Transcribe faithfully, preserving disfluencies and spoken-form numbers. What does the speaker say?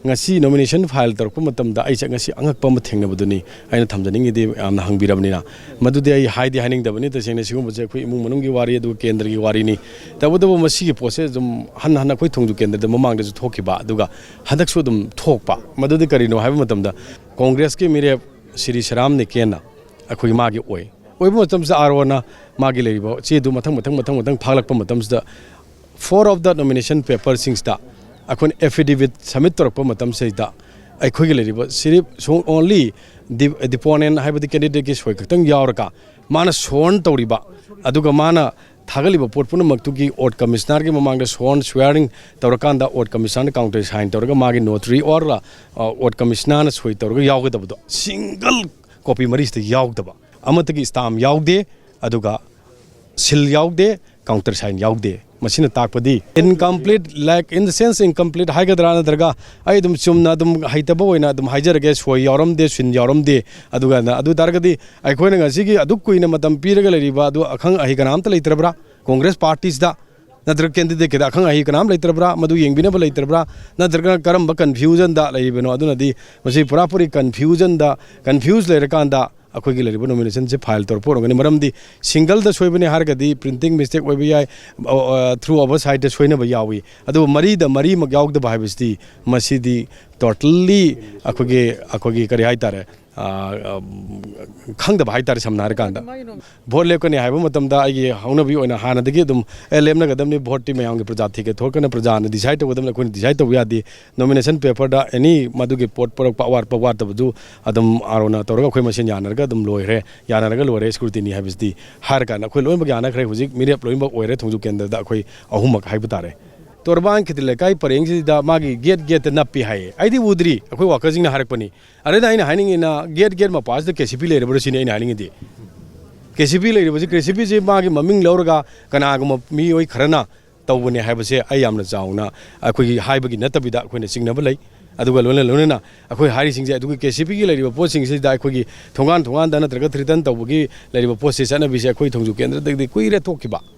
ꯉꯁꯤ nomination file ꯇꯧꯔꯛꯄ ꯃꯇꯝꯗ ꯑꯩꯁꯦ ꯉꯁꯤ ꯑꯉꯛꯄ ꯑꯃ ꯊꯦꯡꯅꯕꯗꯨꯅꯤ ꯑꯩꯅ ꯊꯝꯖꯅꯤꯡꯉꯤꯗꯤ, ꯌꯥꯝꯅ ꯍꯪꯕꯤꯔꯕꯅꯤꯅ꯫ ꯃꯗꯨꯗꯤ ꯑꯩ ꯍꯥꯏꯗꯤ ꯍꯥꯏꯅꯤꯡꯗꯕꯅꯤ, ꯇꯁꯦꯡꯅ ꯁꯤꯒꯨꯝꯕꯁꯦ ꯑꯩꯈꯣꯏ ꯏꯃꯨꯡ ꯃꯅꯨꯡꯒꯤ ꯋꯥꯔꯤ, ꯑꯗꯨꯒ ꯀꯦꯟꯗ꯭ꯔꯒꯤ ꯋꯥꯔꯤꯅꯤ꯫ ꯇꯧꯕꯇꯕꯨ ꯃꯁꯤꯒꯤ ꯄꯣꯠꯁꯦ ꯑꯗꯨꯝ ꯍꯟꯅ ꯍꯟꯅ ꯑꯩꯈꯣꯏ ꯊꯣꯡꯖꯨ ꯀꯦꯟꯗ꯭ꯔꯗ ꯃꯃꯥꯡꯗꯁꯨ ꯊꯣꯛꯈꯤꯕ, ꯑꯗꯨꯒ ꯍꯟꯗꯛꯁꯨ ꯑꯗꯨꯝ ꯊꯣꯛꯄ꯫ ꯃꯗꯨꯗꯤ ꯀꯔꯤꯅꯣ ꯍꯥꯏꯕ ꯃꯇꯝꯗ, ꯀꯣꯡꯒ꯭ꯔꯦꯁꯀꯤ ꯃꯤꯔꯦꯞ ꯁ꯭ꯔꯤ ꯁꯤꯔꯥꯝ ꯅꯤꯀꯦꯟꯅ ꯑꯩꯈꯣꯏꯒꯤ ꯃꯥꯒꯤ ꯑꯣꯏ꯫ ꯑꯣꯏꯕ ꯃꯇꯝꯁꯤꯗ ꯑꯥꯔ ꯑꯣꯅ ꯃꯥꯒꯤ ꯂꯩꯔꯤꯕ ꯆꯦꯗꯨ ꯃꯊꯪ ꯃꯊꯪ ꯃꯊꯪ ꯃꯊꯪ ꯐꯥꯒꯠꯂꯛꯄ ꯃꯇꯝꯁꯤꯗ, four of the nomination paperꯁꯤꯡꯁꯤꯗ ꯑꯩꯈꯣꯏꯅ affidavit submit ꯇꯧꯔꯛꯄ ꯃꯇꯝꯁꯤꯗ, ꯑꯩꯈꯣꯏꯒꯤ ꯂꯩꯔꯤꯕ ꯁꯤꯔꯤꯞ so only the deponent ꯍꯥꯏꯕꯗꯤ candidateꯀꯤ ꯁꯣꯏ ꯈꯛꯇꯪ ꯌꯥꯎꯔꯒ, ꯃꯥꯅ sworn ꯇꯧꯔꯤꯕ, ꯑꯗꯨꯒ ꯃꯥꯅ ꯊꯥꯒꯠꯂꯤꯕ ꯄꯣꯠ ꯄꯨꯝꯅꯃꯛꯇꯨꯒꯤ oath commissionerꯒꯤ ꯃꯃꯥꯡꯗ sworn swearing ꯇꯧꯔꯀꯥꯟꯗ, oath commissionerꯅ countersign ꯇꯧꯔꯒ, ꯃꯥꯒꯤ notary or, ꯑ, oath commissionerꯅ ꯁꯣꯏ ꯇꯧꯔꯒ ꯌꯥꯎꯒꯗꯕꯗꯣ, single copy ꯃꯔꯤꯁꯤꯗ ꯌꯥꯎꯗꯕ, ꯑꯃꯠꯇꯒꯤ stamp ꯌꯥꯎꯗꯦ, ꯑꯗꯨꯒ seal ꯌꯥꯎꯗꯦ, countersign ꯌꯥꯎꯗꯦ꯫ ꯃꯁꯤꯅ ꯇꯥꯛꯄꯗꯤ incomplete, like, in the sense incomplete ꯍꯥꯏꯒꯗ꯭ꯔꯥ, ꯅꯠꯇ꯭ꯔꯒ ꯑꯩ ꯑꯗꯨꯝ ꯆꯨꯝꯅ ꯑꯗꯨꯝ ꯍꯩꯇꯕ ꯑꯣꯏꯅ ꯑꯗꯨꯝ ꯍꯥꯏꯖꯔꯒꯦ, ꯁꯣꯏ ꯌꯥꯎꯔꯝꯗꯦ, ꯁꯤꯟ ꯌꯥꯎꯔꯝꯗꯦ꯫ ꯑꯗꯨꯒ ꯑꯗꯨ ꯑꯣꯏ ꯇꯥꯔꯒꯗꯤ ꯑꯩꯈꯣꯏꯅ ꯉꯁꯤꯒꯤ ꯑꯗꯨꯛ ꯀꯨꯏꯅ ꯃꯇꯝ ꯄꯤꯔꯒ ꯂꯩꯔꯤꯕ ꯑꯗꯨ ꯑꯈꯪ ꯑꯍꯩ ꯀꯅꯥꯝꯇ ꯂꯩꯇ꯭ꯔꯕ꯭ꯔꯥ? ꯀꯣꯡꯒ꯭ꯔꯦꯁ ꯄꯥꯔꯇꯤꯁꯤꯗ ꯅꯠꯇ꯭ꯔꯒ candidateꯀꯤꯗ ꯑꯈꯪ ꯑꯍꯩ ꯀꯅꯥꯝ ꯂꯩꯇ꯭ꯔꯕ꯭ꯔꯥ? ꯃꯗꯨ ꯌꯦꯡꯕꯤꯅꯕ ꯂꯩꯇ꯭ꯔꯕ꯭ꯔꯥ? ꯅꯠꯇ꯭ꯔꯒ ꯀꯔꯝꯕ confusionꯗ ꯂꯩꯔꯤꯕꯅꯣ? ꯑꯗꯨꯅꯗꯤ ꯃꯁꯤ ꯄꯨꯔꯥ ꯄꯨꯔꯤ confusionꯗ, confuse ꯂꯩꯔꯀꯥꯟꯗ ꯑꯩꯈꯣꯏꯒꯤ ꯂꯩꯔꯤꯕ nominationꯁꯦ file ꯇꯧꯔꯛꯄ ꯑꯣꯏꯔꯝꯒꯅꯤ꯫ ꯃꯔꯝꯗꯤ singleꯗ ꯁꯣꯏꯕꯅꯦ ꯍꯥꯔꯒꯗꯤ printing mistake ꯑꯣꯏꯕ ꯌꯥꯏ, ꯑ, ꯑ, through oversightꯇ ꯁꯣꯏꯅꯕ ꯌꯥꯎꯏ꯫ ꯑꯗꯨꯕꯨ ꯃꯔꯤꯗ ꯃꯔꯤꯃꯛ ꯌꯥꯎꯗꯕ ꯍꯥꯏꯕꯁꯤꯗꯤ ꯃꯁꯤꯗꯤ totally ꯑꯩꯈꯣꯏꯒꯤ, ꯑꯩꯈꯣꯏꯒꯤ ꯀꯔꯤ ꯍꯥꯏꯇꯥꯔꯦ, ꯑ, ꯑ, ꯈꯪꯗꯕ ꯍꯥꯏꯇꯥꯔꯦ, ꯁꯝꯅ ꯍꯥꯏꯔꯀꯥꯟꯗ꯫ Vote ꯂꯦꯞꯀꯅꯤ ꯍꯥꯏꯕ ꯃꯇꯝꯗ ꯑꯩꯒꯤ ꯍꯧꯅꯕꯤ ꯑꯣꯏꯅ ꯍꯥꯟꯅꯗꯒꯤ ꯑꯗꯨꯝ, "ꯑꯦ, ꯂꯦꯞꯅꯒꯗꯕꯅꯤ, voteꯇꯤ ꯃꯌꯥꯝꯒꯤ, ꯄ꯭ꯔꯖꯥ ꯊꯤꯒꯦ ꯊꯣꯛꯀꯅꯤ, ꯄ꯭ꯔꯖꯥꯅ decide ꯇꯧꯒꯗꯕꯅꯤ, ꯑꯩꯈꯣꯏꯅ decide ꯇꯧꯕ ꯌꯥꯗꯦ꯫ Nomination paperꯗ any ꯃꯗꯨꯒꯤ ꯄꯣꯠ ꯄꯨꯔꯛꯄ ꯑꯋꯥꯠꯄ ꯋꯥꯠꯇꯕꯗꯨ ꯑꯗꯨꯝ ꯑꯥꯔꯣꯅ ꯇꯧꯔꯒ ꯑꯩꯈꯣꯏ ꯃꯁꯦꯟ ꯌꯥꯅꯔꯒ ꯑꯗꯨꯝ ꯂꯣꯏꯈ꯭ꯔꯦ, ꯌꯥꯅꯔꯒ ꯂꯣꯏꯔꯦ, scrutiny ꯍꯥꯏꯕꯁꯤꯗꯤ" ꯍꯥꯏꯔ ꯀꯥꯟꯗ ꯑꯩꯈꯣꯏ ꯂꯣꯏꯅꯃꯛ ꯌꯥꯅꯈ꯭ꯔꯦ꯫ ꯍꯧꯖꯤꯛ ꯃꯤꯔꯦꯞ ꯂꯣꯏꯅꯃꯛ ꯑꯣꯏꯔꯦ ꯊꯣꯡꯖꯨ ꯀꯦꯟꯗ꯭ꯔꯗ ꯑꯩꯈꯣꯏ ꯑꯍꯨꯝꯃꯛ ꯍꯥꯏꯕ ꯇꯥꯔꯦ꯫ ꯇꯣꯔꯕꯥꯟ ꯈꯦꯇ꯭ꯔꯤ ꯂꯩꯀꯥꯏ ꯄꯔꯦꯡꯁꯤꯗ ꯃꯥꯒꯤ gate gateꯇ ꯅꯞꯄꯤ ꯍꯥꯏꯌꯦ꯫ ꯑꯩꯗꯤ ꯎꯗ꯭ꯔꯤ, ꯑꯩꯈꯣꯏ workerꯁꯤꯡꯅ ꯍꯥꯏꯔꯛꯄꯅꯤ꯫ ꯑꯗꯨꯅ ꯑꯩꯅ ꯍꯥꯏꯅꯤꯡꯉꯤꯅ, gate gate ꯃꯄꯥꯁꯤꯗ KCP ꯂꯩꯔꯕ꯭ꯔꯥ ꯁꯤꯅꯤ ꯑꯩꯅ ꯍꯥꯏꯅꯤꯡꯉꯤꯗꯤ꯫ KCP ꯂꯩꯔꯤꯕꯁꯤ, KCPꯁꯤ ꯃꯥꯒꯤ ꯃꯃꯤꯡ ꯂꯧꯔꯒ ꯀꯅꯥꯒꯨꯝꯕ ꯃꯤꯑꯣꯏ ꯈꯔꯅ ꯇꯧꯕꯅꯦ ꯍꯥꯏꯕꯁꯦ ꯑꯩ ꯌꯥꯝꯅ ꯆꯥꯎꯅ ꯑꯩꯈꯣꯏꯒꯤ ꯍꯥꯏꯕꯒꯤ ꯅꯠꯇꯕꯤꯗ ꯑꯩꯈꯣꯏꯅ ꯆꯤꯡꯅꯕ ꯂꯩ꯫ ꯑꯗꯨꯒ ꯂꯣꯏꯅ ꯂꯣꯏꯅꯅ ꯑꯩꯈꯣꯏ ꯍꯥꯏꯔꯤꯁꯤꯡꯁꯦ, ꯑꯗꯨꯒꯤ KCPꯒꯤ ꯂꯩꯔꯤꯕ ꯄꯣꯠꯁꯤꯡꯁꯤꯗ ꯑꯩꯈꯣꯏꯒꯤ ꯊꯣꯡꯒꯥꯟ ꯊꯣꯡꯒꯥꯟꯗ ꯅꯠꯇ꯭ꯔꯒ threaten ꯇꯧꯕꯒꯤ ꯂꯩꯔꯤꯕ ꯄꯣꯠꯁꯤ, ꯆꯠꯅꯕꯤꯁꯦ ꯑꯩꯈꯣꯏ ꯊꯣꯡꯖꯨ ꯀꯦꯟꯗ꯭ꯔꯗꯒꯤꯗꯤ ꯀꯨꯏꯔꯦ ꯊꯣꯛꯈꯤꯕ꯫